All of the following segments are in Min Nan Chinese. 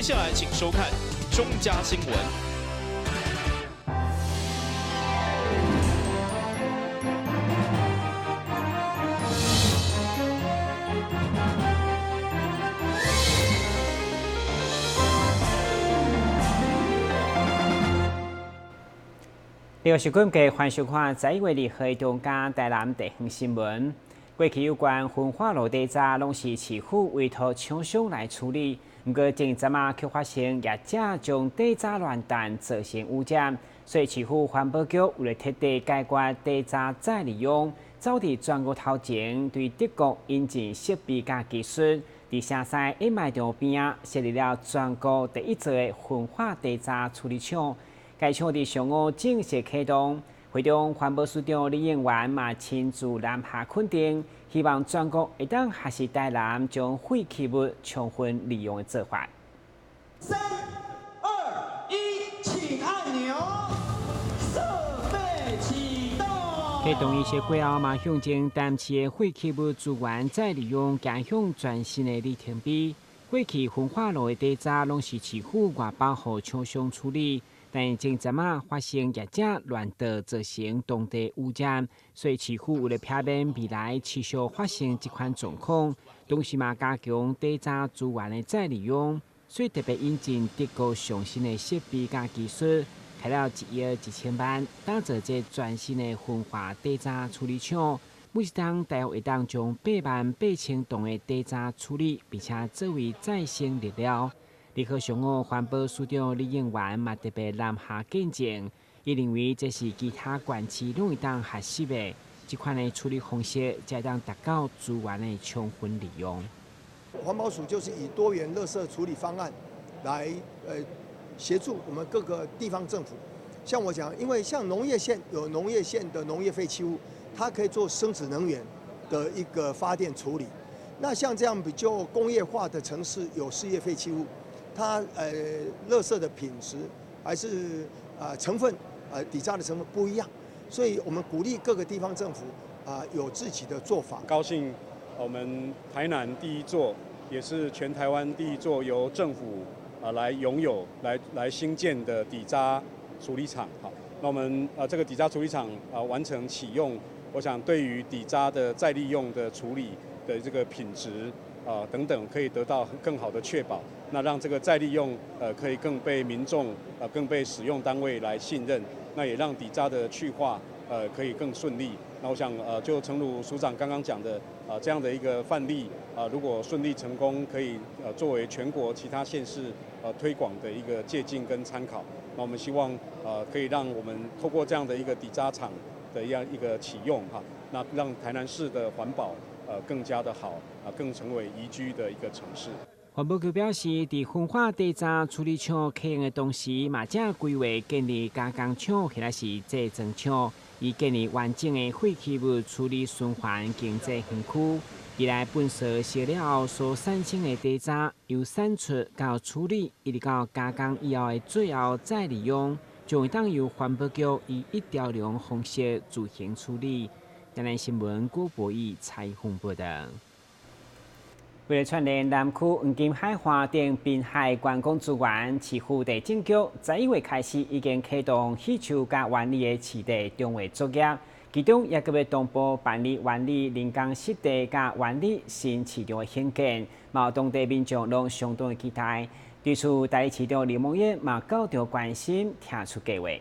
下來請收看中嘉新聞。劉秀君嘅歡收看11月2號中嘉台南地方新聞。過去有關焚化爐底渣攏是市府委託廠商來處理，毋過前陣仔卻發生業者將底渣亂擲，造成污染，所以市府環保局為了徹底解決底渣再利用，走佇全國頭前，對德國引進設備佮技術，佇城西掩埋場邊仔設立了全國第一座的焚化底渣處理廠。該廠佇上午正式啟動，會中環保署長李應元嘛親自南下肯定，希望全國會當學習台南將廢棄物充分利用的做法。三、二、一，請按鈕，設備啟動。啟動儀式過後，嘛向前台市的廢棄物資源再利用，走向全新的里程碑。過去焚化爐的底渣攏是市府外包予廠商處理。但前陣仔發生業者亂倒，造成當地污染，所以市府為了避免未來持續發生這款狀況，同時嘛加強底渣資源的再利用，所以特別引進德國上新的設備佮技術，開了1億1千萬，打造這全新的焚化底渣處理廠。每一冬大約會當將8萬8千噸的底渣處理，並且作為再生物料。立刻上午，環保署長李應元嘛特別南下見證，伊認為這是其他縣市攏會當學習的，這款的處理方式，才會當達到資源的充分利用。環保署就是以多元垃圾處理方案來協助我們各個地方政府。像我講，因為像農業縣有農業縣的農業廢棄物，它可以做生質能源的一個發電處理。那像這樣比較工業化的城市，有事業廢棄物。它垃圾的品質還是成分底渣的成分不一樣，所以我們鼓勵各個地方政府有自己的做法。高興我們台南第一座，也是全台灣第一座由政府來擁有、來興建的底渣處理廠。好，那我們這個底渣處理廠完成啟用，我想對於底渣的再利用的處理的這個品質等等，可以得到更好的確保。那讓這個再利用，可以更被民眾，更被使用單位來信任。那也讓底渣的去化，可以更順利。那我想，就誠如署長剛剛講的，這樣的一個範例，如果順利成功，可以，作為全國其他縣市，推廣的一個借鑑跟參考。那我們希望，可以讓我們透過這樣的一個底渣廠的一個啟用，哈，那讓台南市的環保，更加的好，更成為宜居的一個城市。環保局表示，佇焚化底渣處理廠啟用的同時，嘛正規劃建立加工廠或者是製裝廠，以建立完整的廢棄物處理循環經濟園區。未來糞掃燒了後所產生的底渣，由產出到處理，一直到加工以後的最後再利用，將會當由環保局以一條龍方式進行處理。台南新聞郭博義採訪報道。為了串聯南區黃金海岸等濱海觀光資源，市府地政局11月開始已經啟動許厝佮灣里的市地重劃作業，其中也閣欲同步辦理灣里人工濕地佮灣里新市場的興建，嘛有當地民眾攏相當的期待。對此，台北市長林孟演嘛高調關心，提出計畫。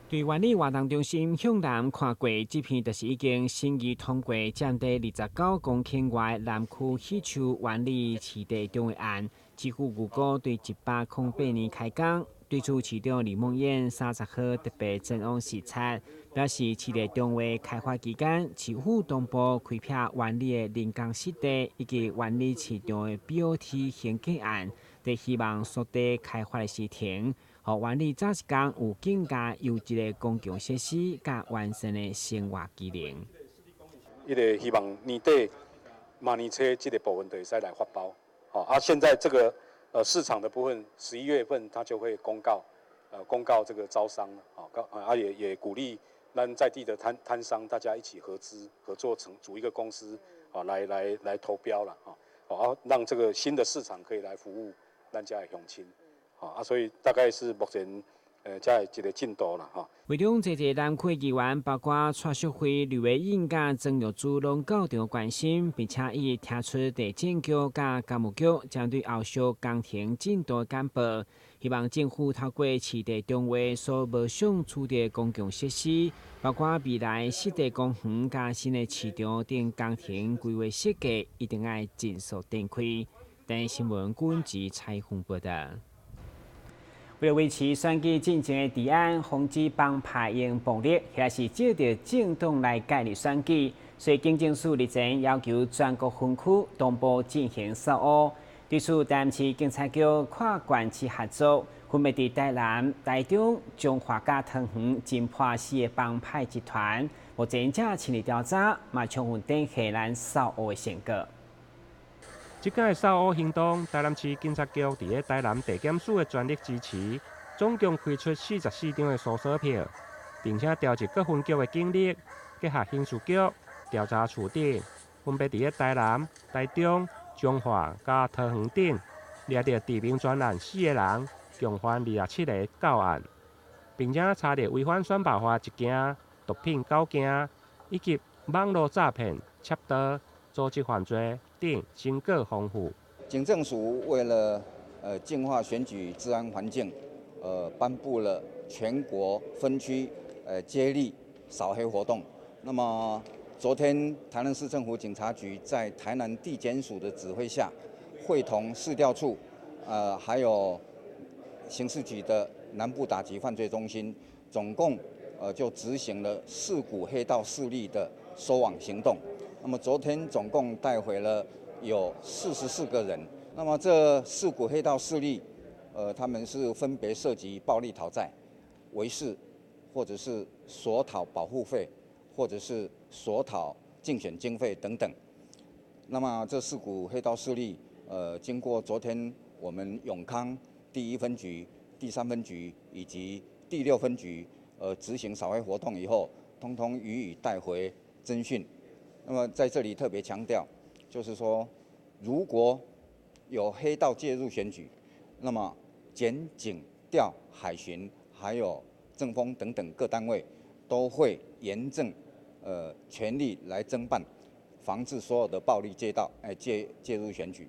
對灣里活動中心向南看過，這片就是已經審議通過佔地29公頃外南區許厝灣里市地重劃案，市府預估對108年開工。對此，市長林孟演30號特別前往視察，表示市地重劃開發期間，市府同步開闢灣里的人工濕地以及灣里市場的 BOT 興建案，佇希望縮短開發的時程。予灣里早一工有更加優質的公共設施，佮完善的生活機能。伊個希望年底、明年初這個部分就會使來發包。好，現在這個市場的部分，11月份他就會公告，公告這個招商，也鼓勵咱在地的攤商大家一起合資合作成組一個公司，啊，來投標了，啊，好，讓這個新的市場可以來服務。咱遮的鄉親，吼啊，所以大概是目前遮的一个進度啦，吼。會中濟濟南區議員，包括蔡淑慧、呂慧穎佮曾玉珠，攏到場關心，並且伊聽出地政局佮工務局針對後續工程進度簡報，希望政府透過市地重劃所無想取得公共設施，包括未來濕地公園佮新的市場等工程規劃設計，一定愛盡速展開。台視新聞軍事採訪報道。為了維持選舉進程的治安，防止幫派用暴力，或是借著政黨來介入選舉，所以警政署日前要求全國分區同步進行掃烏。對此，台南市警察局跨縣市合作，分別佇台南、台中、彰化佮桃園偵破四个幫派集團，目前正深入調查，嘛充分展現咱掃烏的成果。這擺的掃烏行動，台南市警察局佇咧台南地檢署的全力支持，總共開出44張的搜索票，並且調集各分局的警力，結合刑事局、調查處等，分別佇咧台南、台中、彰化佮桃園等，掠著知名專案四个人，共犯27个告案，並且查著違反選罷法一件、毒品九件，以及網路詐騙、竊盜、組織犯罪等成果豐富。警政署為了淨化選舉治安環境，頒布了全國分區接力掃黑活動。那麼昨天台南市政府警察局在台南地檢署的指揮下，會同市調處，還有刑事局的南部打擊犯罪中心，總共就執行了四股黑道勢力的收網行動。那麼昨天總共帶回了有44個人。那麼這四股黑道勢力，他們是分別涉及暴力討債、圍事，或者是索討保護費，或者是索討競選經費等等。那麼這四股黑道勢力，經過昨天我們永康第一分局、第三分局以及第六分局，執行掃黑活動以後，通通予以帶回偵訊。那麼在這裡特別強調，就是說，如果有黑道介入選舉，那麼檢警調海巡還有政風等等各單位都會嚴正，全力來偵辦，防治所有的暴力介道，介入選舉。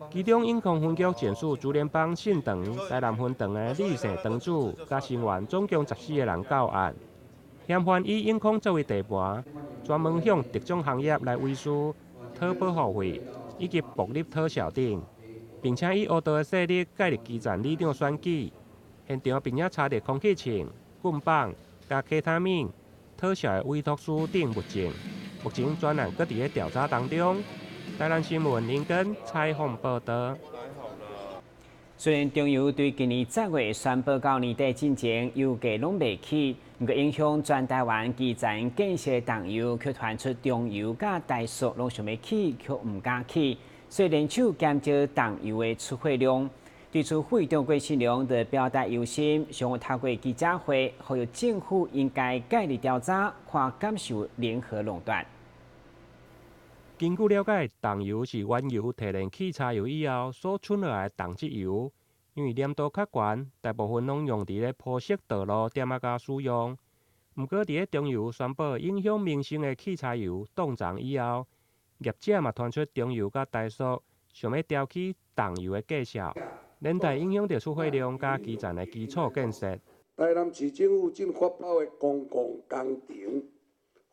其中永康分局檢署竹聯幫信長台南分場的李姓場主佮成員總共14個人告案，嫌犯以永康作為地盤，專門向特種行業來為私討保護費以及暴力討銷等，並且以黑道的勢力介入基層里長選舉，現場並且查著空氣槍、棍棒、佮 K 他命、討銷的委託書等物證。目前專案閣佇咧調查當中。台南新聞林根採訪報道。雖然中油對今年10月宣布到年底進前油價攏袂起，毋過影響全台灣基層建設重油，卻傳出中油佮台塑攏想欲起，卻毋敢起，所以聯手減少重油的出貨量。對此，副議長郭信良就表達憂心，上午透過記者會，呼籲政府應該介入調查，看敢是有聯合壟斷。根據了解，重油是原油提煉汽柴油以後所剩落來的重質油，因為黏度較懸，大部分攏用佇咧鋪設道路店仔家使用。毋過，佇咧中油宣布影響民生的汽柴油凍漲以後，業者嘛傳出中油佮台塑想欲調起重油的價數，連帶影響著出貨量佮基層的基礎建設。台南市政府正發包的公共工程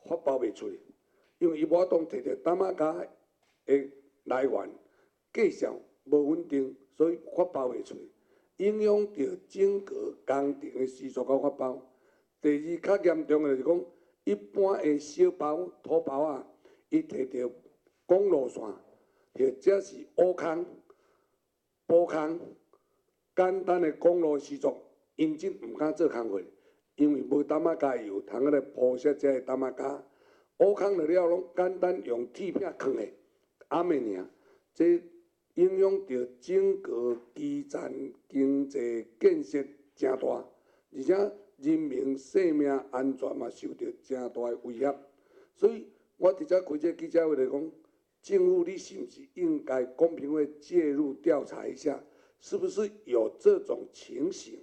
發包袂出去，因為伊無法度提著淡仔膠的來源，價數無穩定，所以發包袂出去，影響著整個工程的時速佮發包。第二較嚴重的就是講，一般的小包土包仔，伊提著公路線，或者是挖空、補空，簡單的公路施作，因這毋敢做工課，因為無淡仔膠油通來鋪設這个淡仔膠。挖空了了，攏簡單用鐵片囥的，暗的爾，這影響著整個基層經濟建設誠大，而且人民生命安全嘛受著誠大的威脅。所以我佇遮開這個記者會來講，政府你是毋是應該公平會介入調查一下，是不是有這種情形？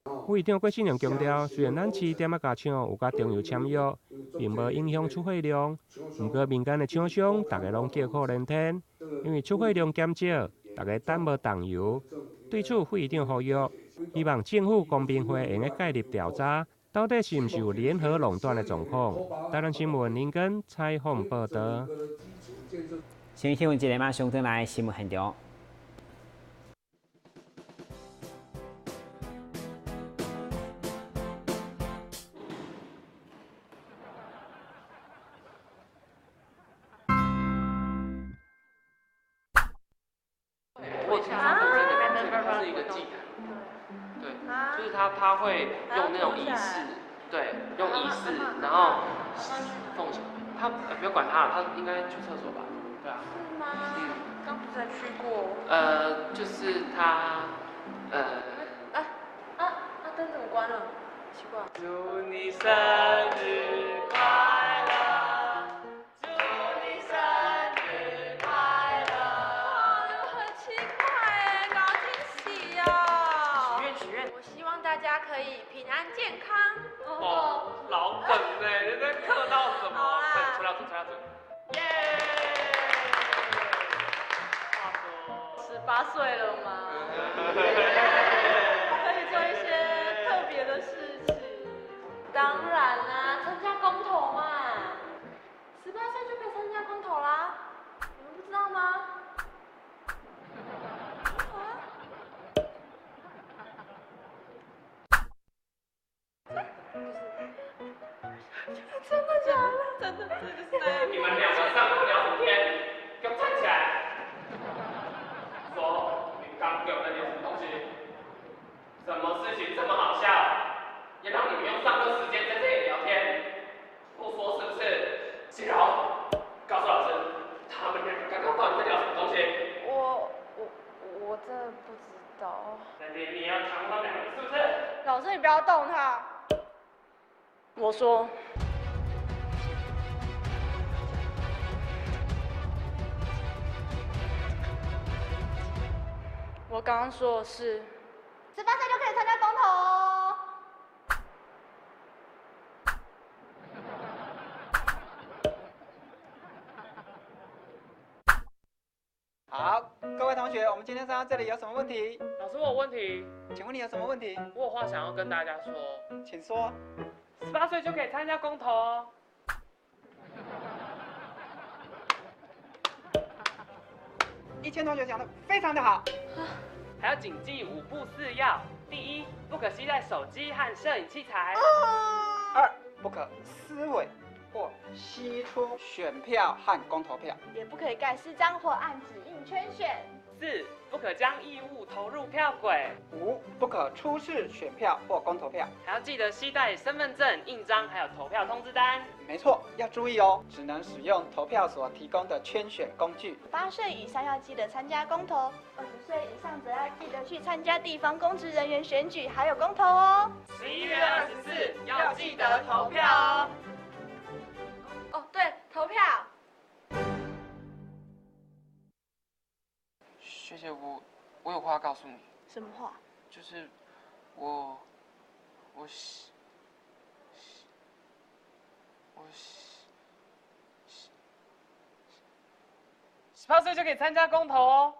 副議長郭信良強調，雖然咱市點仔加廠有佮中油簽約，並無影響出貨量，毋過民間的廠商，逐家攏叫苦連天，因為出貨量減少，逐家等無動油。對此，副議長呼籲，希望政府公平會會用得介入調查，到底是毋是有聯合壟斷的狀況。台南新聞林根採訪報導。先新聞一個馬上轉來新聞現場。我聽說這個是一個祭壇，對，就是他會用那種儀式，對，用儀式，然後奉獻。他不要管他了，他應該去廁所吧？對啊。是嗎？嗯。剛不是才去過。就是他，燈怎麼關了？奇怪。祝你生日快樂！祝你生日快樂！哇，很奇怪哎，搞驚喜呀！許願許願。我希望大家可以平安健康。哦，老梗哎，你在客套什麼？好啦。吹蠟燭，吹蠟燭。耶！話說， 18歲了嗎？可以做一些特別的事情。當然啦，參加公投嘛。18歲就可以參加公投啦，你們不知道嗎？真的假的？真的，這就是那樣。你們兩個上課聊什麼天？給我站起來！說，你剛給我們聊什麼東西？什麼事情這麼好笑？也讓你們用上課時間在這裡聊天？不說是不是？啟柔，告訴老師，他們兩個剛剛到底在聊什麼東西？我真的不知道。那你要藏他們兩個是不是？老師，你不要動他。我說。我剛剛說的是，18歲就可以參加公投哦。好，各位同學，我們今天上到這裡有什麼問題？老師，我有問題。請問你有什麼問題？我有話想要跟大家說。請說。18歲就可以參加公投哦。一千同學講得非常的好。還要謹記5不4要：第一，不可攜帶手機和攝影器材；二，不可撕毀或析出選票和公投票，也不可以蓋私章或按指印圈選；四，不可將異物投入票軌；五，不可出示選票或公投票，還要記得攜帶身份證、印章，還有投票通知單。沒錯，要注意哦，只能使用投票所提供的圈選工具。8歲以上要記得參加公投，20歲以上則要記得去參加地方公職人員選舉，還有公投哦。11月24要記得投票哦。哦，對，投票。學姐，我有話告訴你。什麼話？就是我18歲就可以參加公投哦。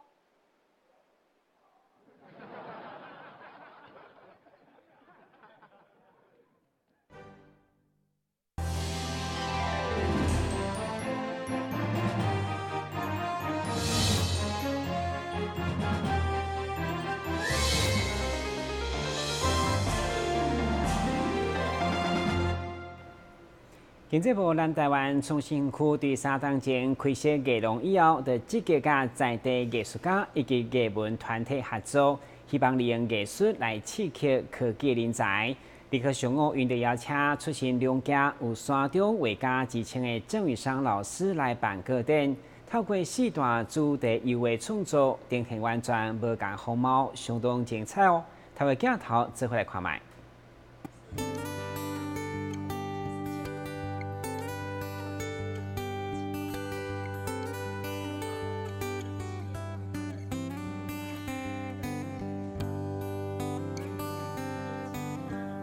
經濟部南臺灣創新區佇3當前開設藝廊以後，就積極佮在地藝術家以及藝文團體合作，希望利用藝術來刺激科技人才。立刻上午，𪜶就邀請出身龍家有山中畫家之稱的鄭宇商老師來辦個展，透過4大主題油畫創作，呈現完全無仝風貌，相當精彩哦。透過鏡頭做伙來看覓。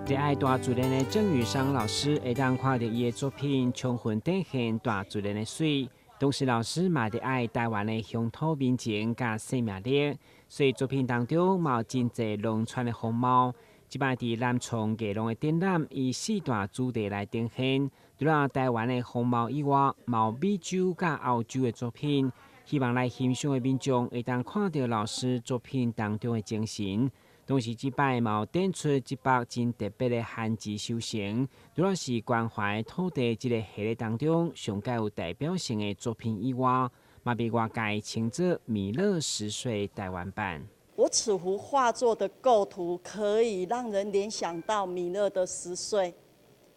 熱愛大自然的鄭宇商老師，會當看著伊的作品，充分展現大自然的水。同時，老師嘛熱愛台灣的鄉土民情佮生命力，所以作品當中嘛有真濟農村的風貌。這擺佇南創藝廊的展覽，以四大主題來呈現。除了台灣的風貌以外，嘛有美洲佮歐洲的作品。希望來欣賞的民眾會當看著老師作品當中的精神。同時，這擺嘛有展出一幅真特別的旱季收成，除了是關懷土地這個系列當中上蓋有代表性的作品以外，嘛被外界稱作彌勒拾穗台灣版。我此幅畫作的構圖可以讓人聯想到彌勒的拾穗，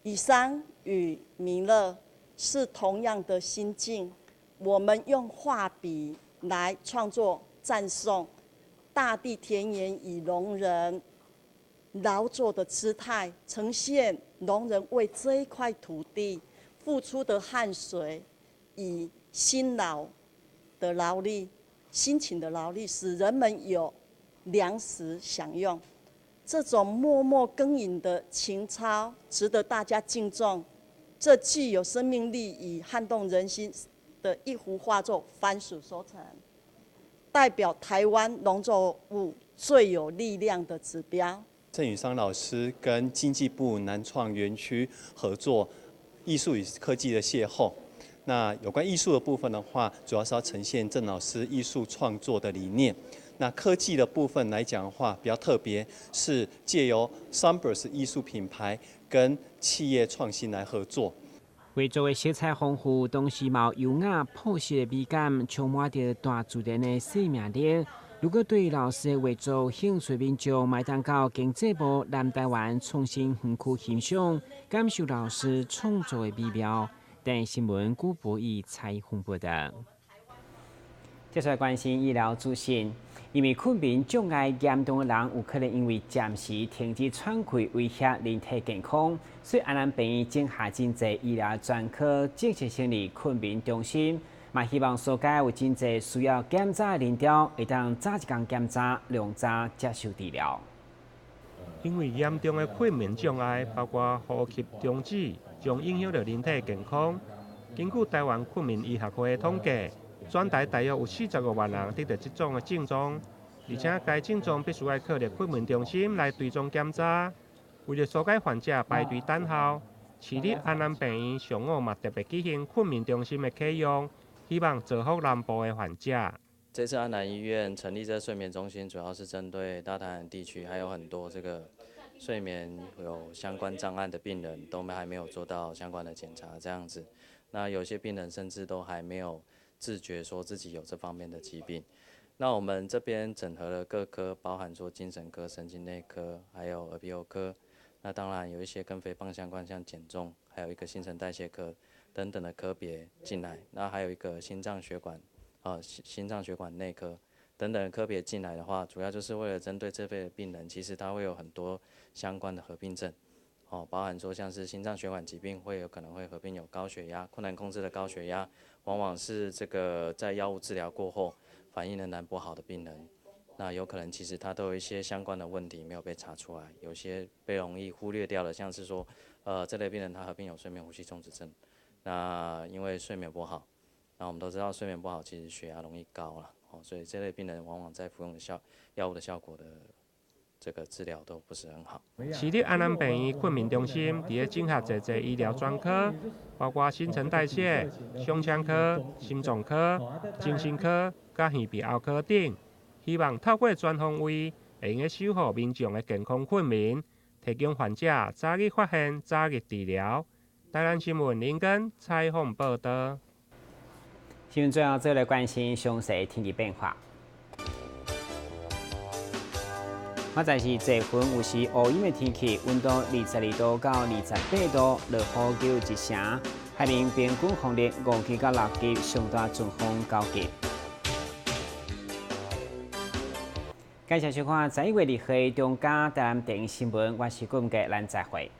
以上與彌勒是同樣的心境。我們用畫筆來創作讚頌大地田園與農人勞作的姿態，呈現農人為這一塊土地付出的汗水與辛勞的勞力、辛勤的勞力，使人們有糧食享用。這種默默耕耘的情操，值得大家敬重。這具有生命力與撼動人心的一幅畫作《番薯收成》，代表台灣農作物最有力量的指標。鄭宇商老師跟經濟部南創園區合作，藝術與科技的邂逅。那有關藝術的部分的話，主要是要呈現鄭老師藝術創作的理念。那科技的部分來講的話，比較特別，是借由 Sunburst 藝術品牌跟企業創新來合作。畫作的色彩豐富，同時嘛有優雅樸實的美感，充滿著大自然的生命力。如果對老師的畫作有興趣，民眾嘛會當到經濟部南台灣創新園區欣賞，感受老師創作的美妙。台視新聞古博義採訪報道。接下來關心醫療資訊，因為睏眠障礙嚴重的人，有可能因為暫時停止喘氣，威脅人體健康，所以安南病院整合真濟醫療專科，正式成立睏眠中心，嘛希望紓解有真濟需要檢查的民眾，會當早一工檢查，量早接受治療。因為嚴重的睏眠障礙，包括呼吸中止，將影響著人體健康。根據台灣睏眠醫學會的統計，全台大約有45萬人得著這種的症狀，而且該症狀必須愛靠著睏眠中心來追蹤檢查。為著紓解患者排隊等候，市立安南病院上午嘛特別舉行睏眠中心的啟用，希望造福南部的患者。這次安南醫院成立這睡眠中心，主要是針對大台南地區，還有很多這個睡眠有相關障礙的病人，都還沒有做到相關的檢查，這樣子。那有些病人甚至都還沒有自覺說自己有這方面的疾病。那我們這邊整合了各科，包含說精神科、神經內科，還有耳鼻喉科。那當然有一些跟肥胖相關，像減重，還有一個新陳代謝科等等的科別進來。那還有一個心臟血管，心臟血管內科等等的科別進來的話，主要就是為了針對這類的病人，其實他會有很多相關的合併症，哦，包含說像是心臟血管疾病會有可能會合併有高血壓、困難控制的高血壓，往往是這個在藥物治療過後反應仍然不好的病人，那有可能其實他都有一些相關的問題沒有被查出來，有些被容易忽略掉了，像是說，這類病人他合併有睡眠呼吸中止症，那因為睡眠不好。那我們都知道睡眠不好，其實血壓容易高了，哦，所以這類病人往往在服用效藥物的效果的這個治療都不是很好。市立安南病院睏眠中心，佇咧整合濟濟醫療專科，包括新陳代謝、胸腔科、心臟科、精神科、佮耳鼻喉科等，希望透過全方位，會用得守護民眾的健康睏眠，提供患者早日發現、早日治療。台南新聞林根採訪報道。新聞最後，再來關心詳細天氣變化。現在是濟雲有時烏陰的天氣，溫度22度到28度，落雨只有一成。海面平均風力5級到6級，上大陣風9級。感謝收看11月2號中嘉台南電視新聞，我是顧文傑，咱再會。